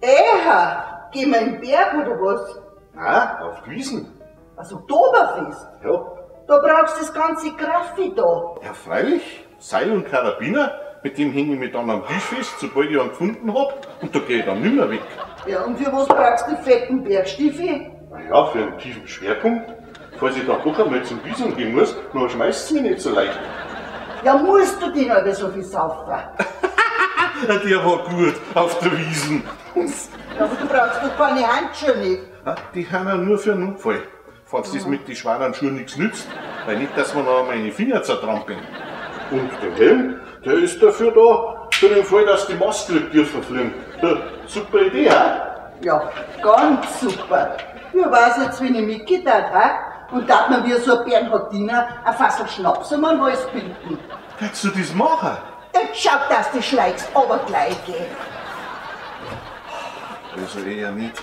Eha, gehen wir in den Berg oder was? Nein, auf die Wiesn. Das Oktoberfest? Ja. Da brauchst du das ganze Graffi da. Ja, freilich. Seil und Karabiner, mit dem hänge ich mich dann am Tisch fest, sobald ich einen gefunden hab, und da geh ich dann nimmer weg. Ja, und für was brauchst du die fetten Bergstiefel? Na ja, für einen tiefen Schwerpunkt. Falls ich dann doch einmal zum Wiesn gehen muss, dann schmeißt's mich nicht so leicht. Ja, musst du denn aber so viel saufen? Der war gut auf der Wiesn. Ja, aber du brauchst doch keine Handschuhe nicht. Ah, die haben ja nur für einen Notfall. Falls das mit den schweren Schuhen nichts nützt, weil nicht, dass wir noch meine Finger zertrampeln. Und der Helm, der ist dafür da, für den Fall, dass die Maske tiefer fliegen. Ja, super Idee, ha? Ja, ganz super. Ja, weiß jetzt, wenn ich mitgetan ha? Und darf man wie so ein Bernhardiner ein Fassel Schnaps um den Hals binden. Kannst du das machen? Jetzt schau, dass du schlägst, aber gleich geh. Also eher nicht.